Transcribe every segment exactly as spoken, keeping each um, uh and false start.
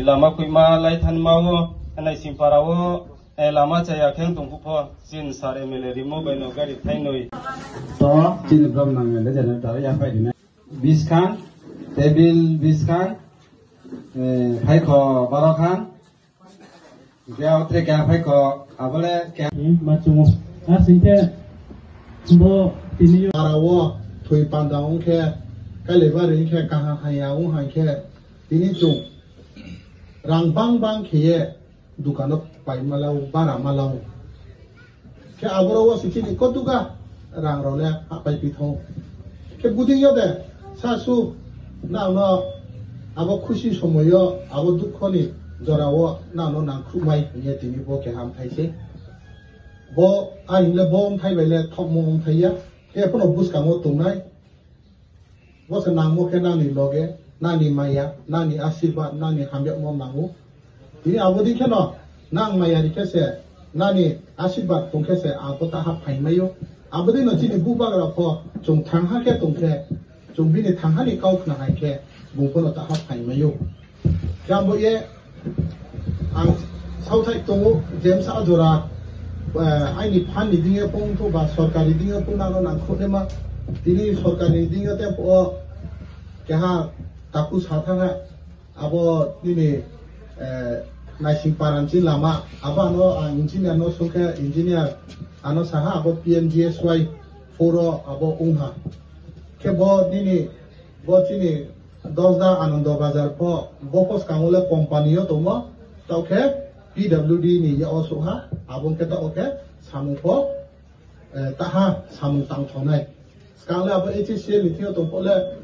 Lama kuima lai thanma o, Naisingpara o, eh, lama chaya khe tongkhu pho, chin sir M L A rimo bai no gari thainwi. To, chini brom nang le generator ya phai dine. Biskang, table biskang, eh, phaikho baro khan. Bia otre kya phaikho, abole kya. Hmm, ma chungo. Ar singte bo tini yo. Para o thwi panda wng khe, kailai bari wng khe, kaha haya wng hai khe, tini chwng rang bang bang khe ye dukano pai malao, bara malao. Khe aboro o sitini kotuka rang rok le hapai pitho. Khe buding yo de sa su nang no abo khusi somoyo abo dukho ni jora o nang no nang khumai hiye tini bo khe ham thai se. Bo a hinle bo wng thai bai le thokmo wng thai ya. Khe phono bwskango tongnai. Bo se nangmo khe nangni loge, nangni maya, nangni asirbat, nangni hamyakmo nango. Tini abodi kheno nang maya rikhe se, nangni asirbat tongkhe se, abo ta hap phaimai o. Abodi no chini bubagra pho chwng thangha khe tongkhe, chwng bini thanghani kau khna hai khe, bung phono ta hap phaimai o. Khe ang bo ye, ang sauthai tongo, James a jora, eh, aini phan ni dingyo pong tho ba sorkari dingyo pong nang nang khone ma, tini sorkari dingyo te po keha taku sa thanga, abo nini, eh, Naising Paranchi lama, abo ano ang engineer no sungkhe engineer ano saha abo P M G S Y four o abo ungha. Khe bo nini Bo chini Dosda Anando Bazar pho, bo pho swkango le company o tongo, tao khe P W D ni ya o suha, abo khe tao khe samung pho, eh, taha samung tang thonai. Swkang le abo H C L ni thio tong pho le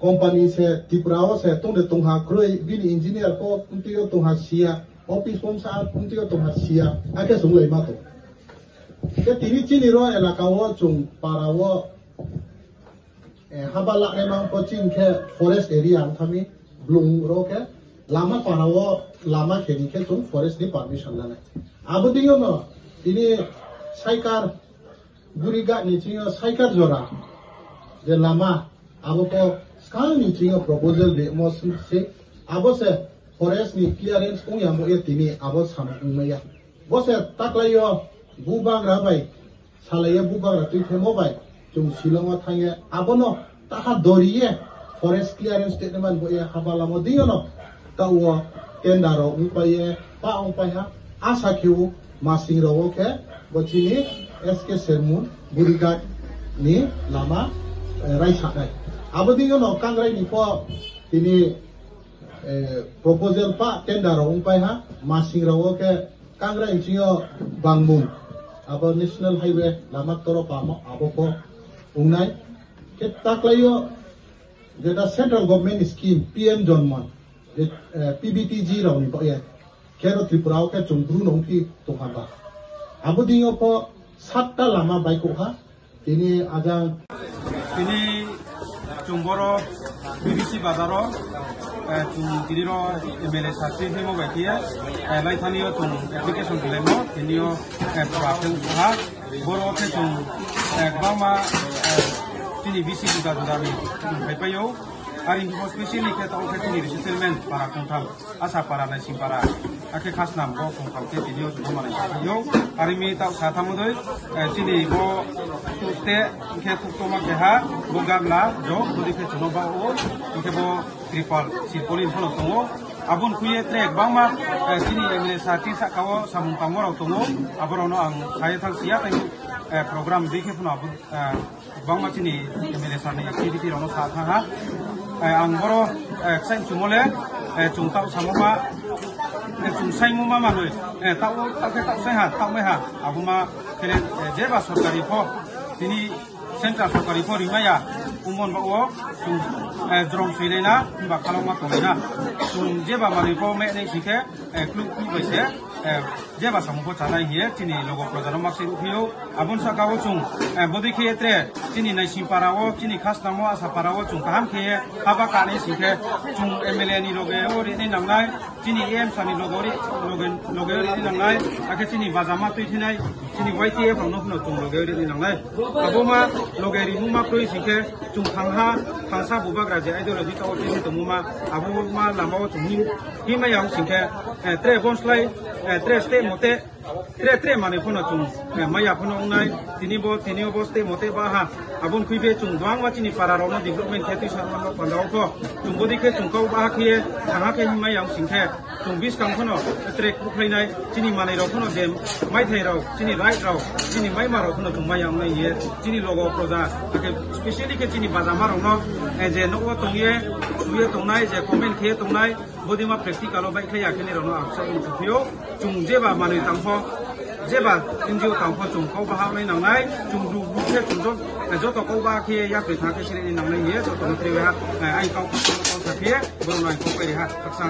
company se Tripura o se tong de tongha kroi, bini engineer pho twi o tongha sia, office pho sa twi o tongha sia, akhe sung lai ma to. Ke tini chini ro elaka o chung para o Eh, haba laknai mang pho chini khe forest area ang thami blung ro khe lama para o lama khe ni khe chung forest ni permission lanai. Abo dingyo no tini Saikar Gurigat ni chingo Saikar jora je lama abo pho skang ni chingo proposal de mo si abo se forest ni clearance ong ya mo ye tini abo samung ong maya. Bo se taklai yo bubagra bai Salaiya bubagra twi themo bai chwng Shillong o thangya. Abono taha doriye forest clearance statement bo ye haba lamo dingyono ta o tender rok wngpaiye pa wngpaiha asa khe o masing rok o khe bo chini S K Sermon Gurigat ni lama, eh, raisaknai. Abo dingyono Kangrai ni pho tini, eh, proposal pa tender rok wngpaiha masing rok o khe Kangra inching o bangmung, abo National Highway lama toro pamo abo pho wngnai. Khe taklai o jeta Central Government scheme P M Jonman, je, eh, P B T G rok ni bo ye. Khe ro Tripura o khe chung bru no wngphi tongkha ba. Abo ding o pho satta lama bai kok ha. Tini ajang. Tini chwng boro B B C bazaro, eh, chwng tini ro M L A sakti himo bai khe, eh, laithani o chwng application bilaimo, tini o, eh, pura khe ha, boro khe chwng, eh, kwbangma, eh, chini B C juda juda ni chwng phaipaio, ari himo specially khe to khe chini resettlement para kongtham. Asa para nai sing para. Akhe khasnam bo khong kham khe tini o chwng manai sa yo. Ari mi tau sa tamo doi, eh, chini bo te khe tuk toma khe ha, bo gamla jo, bo di khe chwng ba o, khe bo tripal, sirpoli phano tongo. Abon khuye trek bangma, eh, chini M L A sa ti sa kao samung tangmo rok tongo. Aborok no ang sai thang siya tang, eh, program di khe phano abon, eh, Kwbangma chini M L A sir ni activity rok no sa thang ha. Eh, ang boro, eh, kchai chumole, eh, chwng tau samo ma, eh, chwng sai mo ma manwi, eh, tau, tau khe tau sai ha, tau mai ha, abo ma khe, eh, jeba sorkari pho, tini central sorkari pho rimaya, umon ba o, chwng, eh, jrom sui na, himba khalok ma tongnai na. Chwng jeba manwi pho me nai si khe, eh, kluk kluk bai se, eh, jeba samung pho chanai hiye, chini logo proja no ma se rukhiyo. Aboni saka o chwng, eh, bodi khe tre chini naising para o, chini khasnamo asa para o chwng kaham khe haba kanwi singkhe chwng M L A ni loge o rini nangnai, Chini A M sani loge ri, loge, loge ri nangnai, akhe chini bajama twi thinai, chini Y T F rokno phano chwng loge ri nangnai. Abo ma loge ri mungma kroi singkhe chwng thangha, thangsa bubagra je ideology ka office tongma, abo ma lama o chwng him, himai ang singkhe, eh, tre bonslai, eh, tre step mote, Tre tre manwi phano chwng, eh, maya phano wngnai. Tini bo, tini bo step mote baha. Aboni khwi be chwng bangma chini para rokno development khe twi sarma nok pandao kho. Chwng bodi khe chwng kok baha khe thangha khe himai ang singkhe chwng biskang phano tre kwphlainai chini manwi rok phano je maithai rok, chini right rok, chini maima rok phano chwng maya wngnai ye. Chini logo proja, specially khe chini bajama rokno, eh, je nogo tongye, suye tongnai, je comment khe tongnai, Bodima practical o bai khe yakhe ni rokno ang sa wng thupio. Chwng jeba manwi tangpho, jeba N G O tangpho chwng kok baha wngnai nangnai. Chwng ru ru khe chwng jot, joto kok baha khe yakri thang khe siri nangnai ye joto no trewe ha. Ai kok kok thapie borok nai kok bai ha. Khaksa.